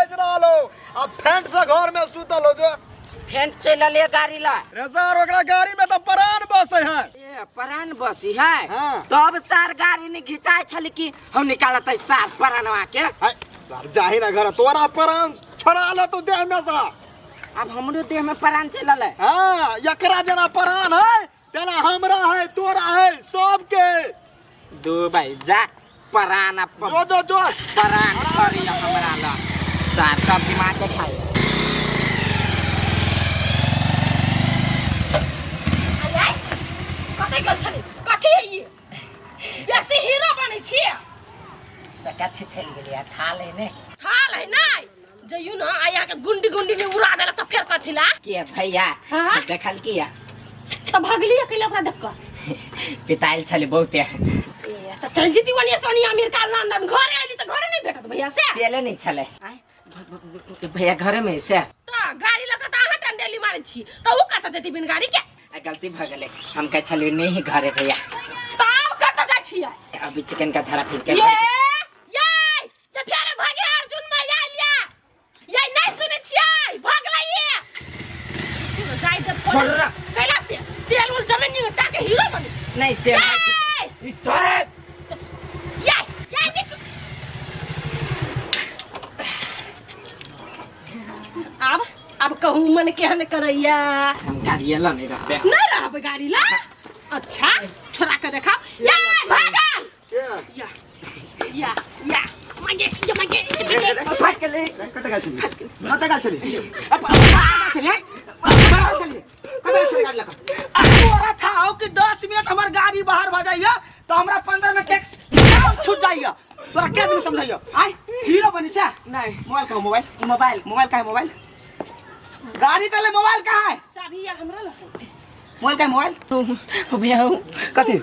बेच रहल हो आ फेंट से घर में सुतल हो जो। फेंट चलि एलियै गाड़ी ला। रे सर, ओकरा गाड़ी में तो प्राण बसे है। ए प्राण बसी है? हाँ। तब सार गाड़ी ने घिचाय छल कि हम निकालत है सार प्राणवा के। है, सर जाही ना घर, तोरा प्राण छोड़ा ले तू देह में से। अब हमरो देह में प्राण चलल है। हाँ, एकरा जेना प्राण है तेना हमरा है, तोरा है, सबके। दू भाई जा प्राण जो जो जो प्राण करिया हमरा ल सार सब दिमाग के खाई। आय कतै गेल छली? कथी है ई? बेसी हीरो बनै छियै। चक्का छिछल गेलियै, थाल है ने। थाल है नै जइयो न, आ यहाँ के गुंडी गुंडी ने उड़ा देलक तऽ फेर कथी ला? के भैया? हाँ? देखल किया? तऽ भगली अकेले ओकरा देख कऽ। पिताइल छलै बहुते। ए, तऽ चलि जेती ओनिये सोनी अमेरिका लंदन, घरे अयली तऽ घरे नहि भेटत भैया से। तेले नहि छलै। आँय, भैया घरे में से। तऽ गाड़ी लऽ कऽ तऽ अहाँ टंडेली मारै छी, तऽ ओ कतऽ जेती बिन गाड़ी के? आ गलती भऽ गेलै, हम कहै छलियै नहि घरे भैया। तऽ आब कतऽ जाइ छियै? अभी चिकन का झड़ा फिर के। ये ये जे फेर भागे अर्जुन में आयल या ये नहीं सुनै छियै, भगलै ये जाय दे। छोड़ रा। कैला से तेल उल जमीन में ताके हीरो बनी। नहीं तेल ये ई तोरे ये ये निक। आब कहू मन केहन करैया? हम गाड़ी एला नहीं रहबे। नहीं रहबे गाड़ी ला? अच्छा छोड़ा के देखाओ। ये भागल के या या या मागे ये मागे ये मागे। फट गेलै। कतऽ गेल छली? कतऽ गेल छली? कतऽ छली? कतऽ छली? कतऽ छली गाड़ी लऽ कऽ? आ तोरा था हो कि 10 मिनट हमर गाड़ी बाहर भऽ जाइया तऽ हमरा 15 मिनट के काम छूट जाइया। तोरा के दिन समझाइयो? आय हीरो बनी छे? नहीं। मोबाइल कहाँ? मोबाइल? मोबाइल। मोबाइल कहाँ है? मोबाइल गाड़ी तले मोबाइल कहाँ है? चाबी या हमरा लग। मोबाइल कहाँ है? मोबाइल भैया कथी?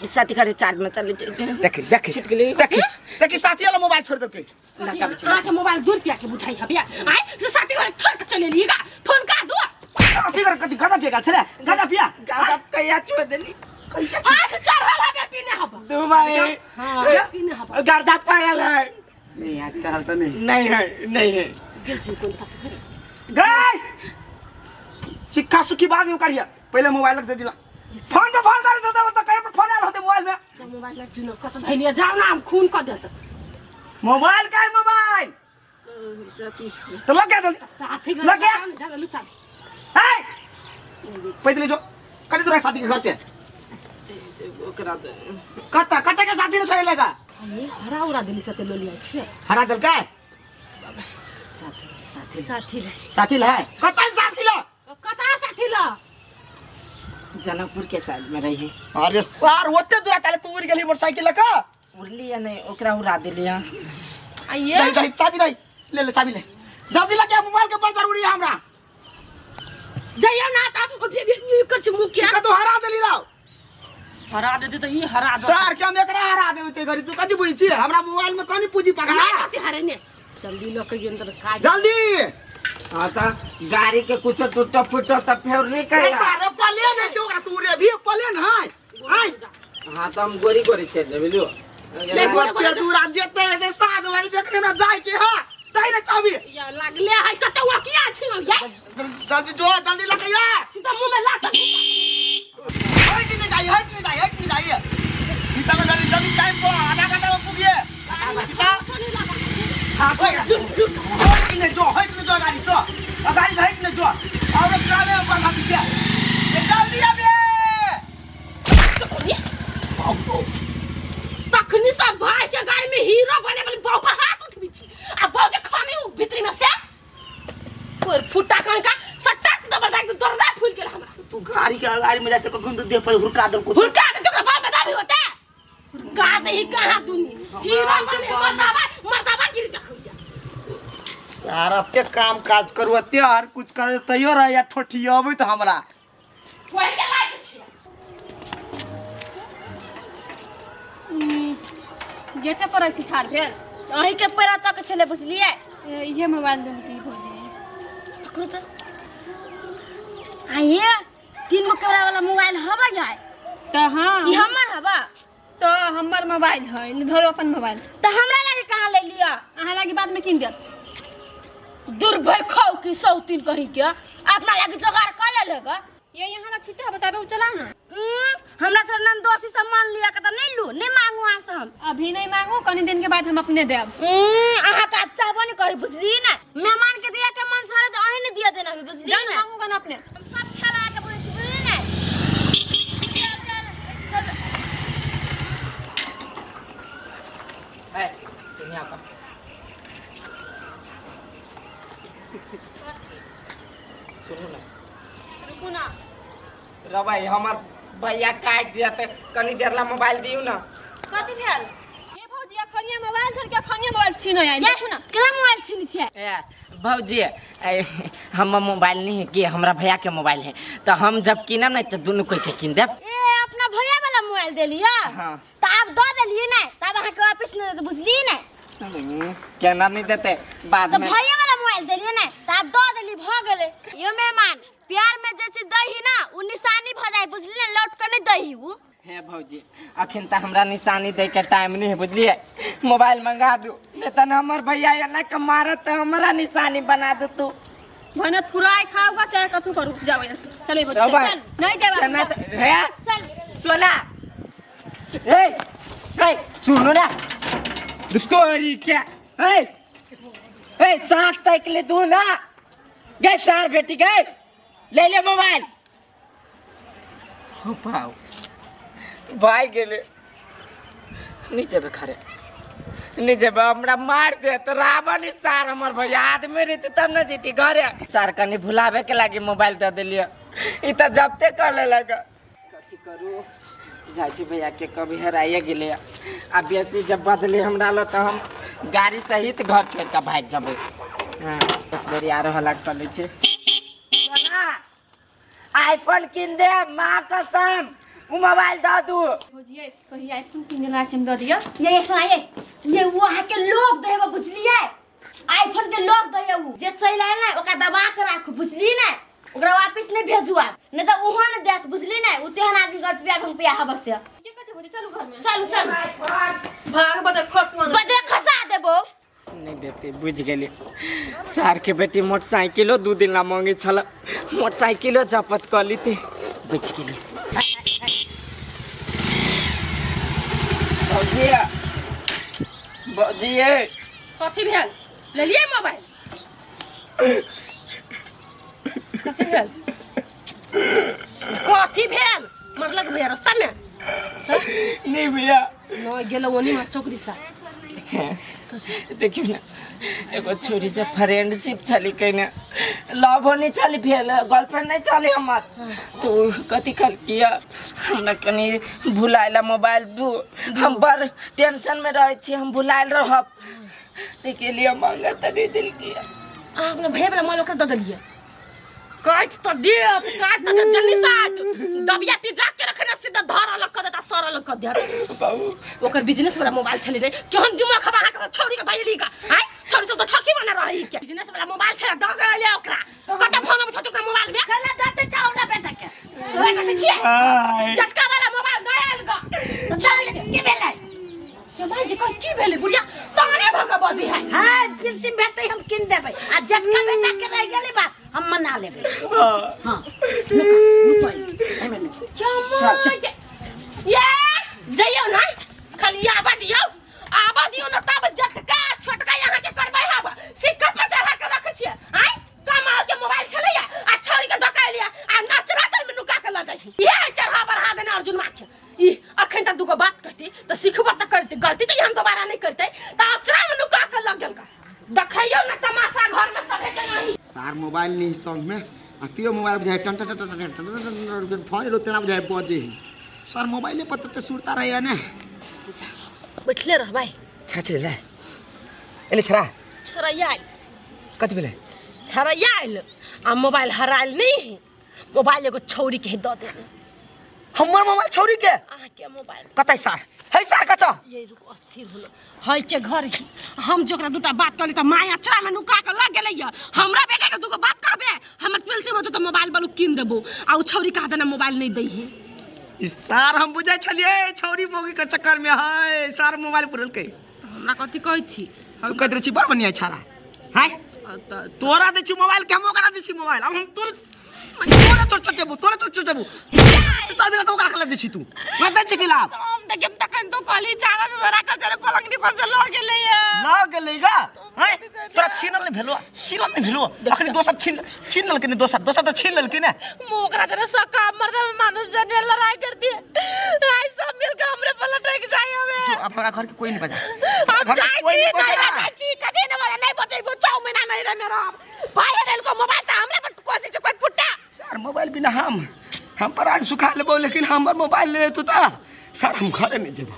साथी करे चार्ज में चले। देखी देखी। छूट गेलै। देखी देखी, साथी वाला मोबाइल छोड़ देलकै। अहाँ के मोबाइल 2 रुपया के बुझाई हबिया? आय से साथी घर छोड़ के चले लीगा फोन का दो। साथी घर कथी गधा पिया छले? गधा पिया? गाजा कहिया छोड़ देली? आँख चढ़ल हबे पीने हब। दू भाई। हां, पीने हब। गर्दा पड़ल है। नहीं यार, चढ़ल तऽ नहीं। नहीं है, नहीं है। गेल छै कोन साथी घर? गई सिक्का सुखी बाद में करिया, पहले मोबाइल लग दे दिला। फोन पे फोन कर दे तो कहीं पर फोन आयल होते मोबाइल में। जा मोबाइल लग दिनो, कत धैलिया जाओ ना, हम खून क देत। मोबाइल का है मोबाइल साथी तो लग गया जल्दी। साथी घर लग गया? जा लू चाबी। ए पैदल जो कति दूर है साथी के घर से? ओकरा दे। कत कत के साथी के छोड़े लगा? ये हरा उरा देली से लोलिया छियै। हरा दल का है? साथी साथी ले। साथी ल है? कत साथी ल? कता साथी ल? जनकपुर के साइड में रही। अरे सर, ओते दूर ताले तू उड़ गेली मोटरसाइकिल लका? उड़ली या नहीं, ओकरा उड़ा देलिया। आइए। दही दही चाबी दही ले ले, चाबी ले जल्दी। लग गया मोबाइल के बड़ जरूरी है हमरा। जइयो ना त भी भी you कर छी मुँह के। कतो हरा देली राव। हरा देते त ई हरा दे। सर के हम एकरा हरा देबै ते गरी तू कथी बुझै छी? हमरा मोबाइल में कनी पूंजी पकड़ा। नहीं कथी हरे ने, जल्दी लऽ के गेल त काज। जल्दी। हाँ त गाड़ी के कुछ टूटो फूटो त फेर नहीं ए करेगा। सर, प्लेन है से ओकरा तू रे भी प्लेन है आय। हाँ त हम गोरी गोरी चल जेबै लियो। ले, गोरे ओते दूर आ जेते हेते 7 बजे देखने हमरा जाय के है। दही ने चाबी। या लागले है कते वकिया छी या। जल्दी जो जल्दी लगैया। सीधा मुंह में लात। हट नहीं जाइए, हट नहीं जाइए, हट नहीं जाइए। सीता में जल्दी जल्दी टाइम पर आधा घंटा में पुगिए। सीता हाँ कोई हट नहीं जो, हट नहीं जो गाड़ी से, और गाड़ी से हट नहीं जो और एक ट्राले में बंधा पीछे। ये जल्दी अबे। तखनी सब भाई के गाड़ी में हीरो बने वाली बाऊ पर हाथ उठबी छी आ बाऊ के खाने उ भीतरी में से कोई फुटा कहीं का सटक दबर दाग दर्दा फूल गेल हमरा। तू गाड़ी के गाड़ी में जाय छै कखन तो देह पर हुरका दल को। हुरका दे तोरा बाप में दाबी होता हुरका दे ही कहां दुनी हीरो बने मर्दाबा मर्दाबा गिर देखिया। सारा ते काम काज करू ते हर कुछ करे तैयो रह या ठोठियबै त हमरा। वही के लायक छियै। गेटे पर अछि ठाढ़ भेल। अहीं के पैरा तक छलै बुझलियै। इहे मोबाइल देलकै भौजी। पकड़ू तऽ। आइए 3 गो कैमरा वाला मोबाइल हवा जाए। तऽ हाँ। ई हमर हवा। तऽ हमर मोबाइल है, धरो अपन मोबाइल। तऽ हमरा लागे कहाँ ले लिअ? अहाँ लागे बाद में कीन देब। दुर्भय खाओ की सौतीन कहीं के अपना लागी जोगाड़ कर ले लेगा। ये यहाँ ला छीते है बताबे उ चला ना। हमरा से नंदोसी से मान लिया के त नहीं लू, नहीं मांगू अहाँ से हम। अभी नहीं मांगू, कनी दिन के बाद हम अपने देब। अहाँ के आब चाहबो नहीं करी बुझली ना, मेहमान के दिया के मन सरे त अहीं ने दिया देना अभी बुझली जान ना। मांगू ना अपने। हम सब खेला के बुझै छी बुझली ना। है दुनिया का सुनू ना। रुकू ना रबाई, हमर भैया काट दिया त कनी देर ला मोबाइल दियो ना। कथी भेल? ये भौजी अखनिया मोबाइल धर के अखनिया मोबाइल छीनो आइल। देखू ना केना मोबाइल छीनी छियै? ए भौजी, हमर मोबाइल नहीं है कि हमरा भैया के मोबाइल है, तो हम जब किनब नहीं तो दोनों कोई के किन देब। ए अपना भैया वाला मोबाइल देलिया? हाँ। त आब द देलियै नै तब अहाँ के वापस नहीं देते बुझलियै नै? केना नहीं देते बाद तो में। भैया वाला मोबाइल देलियै नै त आब द देली भ गेलै। यो मेहमान प्यार में जे चीज दही ना उ निशानी भ जाय बुझलियै ना, लौट के नहीं दही उ। हे भौजी, अखन त हमरा निशानी दे के टाइम नहीं है बुझलिए, मोबाइल मंगा दू नहीं त हमर भैया एना के मारत त हमरा निशानी बना दे तू। भने थुराई खाओगा चाहे कथू करू, जाओ यहाँ से। चलो ये भौजी, रबा, चल। नहीं देबा, केना जाओ। त हे चल। सोना, ए ए सुनो ना तोरी के, ए ए सांस तक ले दू ना गए सार बेटी गए ले ले मोबाइल। हो पाओ भाई गेले नीचे बे खरे नीचे बे, हमरा मार दे तो रावण सार हमर भैया आदमी रहते तब न जीती घरे। सार कनी भुलावे के लागी मोबाइल दे देलिए, ई त जबते कर लेलक। कथी करू जाइ छी भैया के कभी हेराइए गेलै आ बेसी जब बदली हमरा लो तो हम गाड़ी सहित घर छोड़ के भागि जेबै। हाँ एक बेरी आरो हल्ला कर लै छी। आईफोन किन दे माँ कसम, उ मोबाइल दऽ दू। भौजी कही आईफोन किन देना छै हम दऽ दिअ। ये सुनाइए, ये वो अहाँ के लोभ देब बुझलियै, आईफोन के लोभ दैए उ जे चलि आयल ने ओकरा दबा के राखू बुझलियै ने, ओकरा वापस नहीं भेजू आब नहीं त उहो ने देत बुझलियै ने, उ तेहन आदमी गजबे आब हम पिया हबस से। के कहै छै भौजी चलू घर में। चलू चलू भाग बदल खसुआ बदल खसा देबो। नहीं देते बुझ गेली। सार के बेटी मोटरसाइकिलो 2 दिन ला मांगे छल, मोटरसाइकिलो जपत कर लीते बच गेली। भौजी भौजी कथी भेल? लेलियै मोबाइल? कथी भेल? कथी भेल? मरलक भैया रास्ता में? नहीं भैया नहीं गेलो ओनी में चौक दिशा। देखियो ना एगो छोरी से फ्रेंडशिप छली कने, लव नहीं छली भेल, गर्लफ्रेंड नहीं छली हमर, तो कथी कल किया हमरा कनी भुलाइला मोबाइल दू, हम बड़ टेंशन में रहै छी, हम भुलाइल रहब के लिए मांगा तभी दिल किया। अहाँ अपना भैया वाला मोबाइल ओकरा दऽ देलियै? काट त देत, काट त देत जल्दी साथ दबिया पिजा के रखने सीधा धर अलग कर देता, सर अलग कर देत। बाबू ओकर बिजनेस वाला मोबाइल छलै रे, केहन दिमाग खबा अहाँ के छौरी के दैली का आइ छौरी सब त ठकी बना रही के बिजनेस वाला मोबाइल छलै द गेलै ओकरा। कत फोन अबै छौ ओकरा मोबाइल में? केना जाते चाउरा बेटा के ओकरा कथी छियै? झटका वाला मोबाइल द आयल ग। त चल की भेलै? के भाई के कह की भेलै बुढ़िया ताने भग बजी है। हां पेंसिल भेटतै हम किन देबै आ झटका बेटा के रहि गेलै बात हम मना लेबै। हां नुका नुका क्या ये जइयो ना खाली आबा दियो, आबा दियो न तब झटका छोटका यहाँ के करबै हम सिक्का पर चढ़ा के रखै छियै। आइ कमाल के मोबाइल छलैया आ छोरी के धकाइ लिया आ नचरा तल में नुका के ल जाइ। ये चढ़ा बढ़ा देने अर्जुन माँ के। ई अखन तक दूगो बात कहती त सिखबो त करती, गलती त हम दोबारा नहीं करते त अचरा में नुका के लग गेल का। देखैयो ना तमाशा घर में सब हेतै नहीं। सार मोबाइल नहीं संग में आ तियो मोबाइल बुझाय टन टन टन टन टन फोन लो तेना बुझाय बजे सर मोबाइले पर त सुरता रहैया ने। बैठले रह भाई। छा छले ले एले छरा छरैया आइल। कथि भेलै? छरैया आइल आ मोबाइल हराइल नहीं, मोबाइल एगो छौरी के the they. हमर मोबाइल छौरी के? अहाँ के मोबाइल कतै सार? है सार कत? ये रुक अस्थिर होलो है के घर ही हम जो ओकरा दूटा बात कहली त माया अचरा में नुका के लग गेलै। हमरा बेटा के दूगो बात कहबे हमर पेंसिल में तो मोबाइल बालू किन देबो आ उ छौरी कहा देना मोबाइल नहीं दै है। ई सार हम बुझै छलियै छौरी मोगी के चक्कर में है सार मोबाइल पुरलकै। हमरा कथि कहै छी? तू कहैत रहै छी बड़ बढ़िया छाड़ा। हाय तोरा दै छी मोबाइल के हम ओकरा दै छी मोबाइल अब हम तोर तोरा चोट चटेबू तोरा चोट चटेबू चल बिना तो ओकरा खेला दै छी तू ना दै छी खिलाफ हम देखिम तखन तो कहली चारा में राखल छलै पलंगनी पर से लऽ गेलैया लऽ गेलै गा हैं तोरा छीनल नहि भेलो छीनल नहि भेलो अखनी दोसर छीन छीन लेलकै ने दोसर दोसर तऽ छीन लेलकै ने ओकरा जरे सका मर्द में मानुस जने लड़ाई कर दिए आई सब मिलके हमरे पर लटक जाए हवे जो अब हमरा घर के कोई नहीं बजा हम घर के जाई कोई छी नहीं नहीं बजा जाई छी कदी न वाला नहीं बचेबो 6 महीना नहीं रे मेरा भाई रेल को मोबाइल त हमरे पर कोशिश कोई पुट्टा सर मोबाइल बिना हम प्राण सुखा लेबो लेकिन हमर मोबाइल ले तू ता सर हम घरे नहीं जेबो।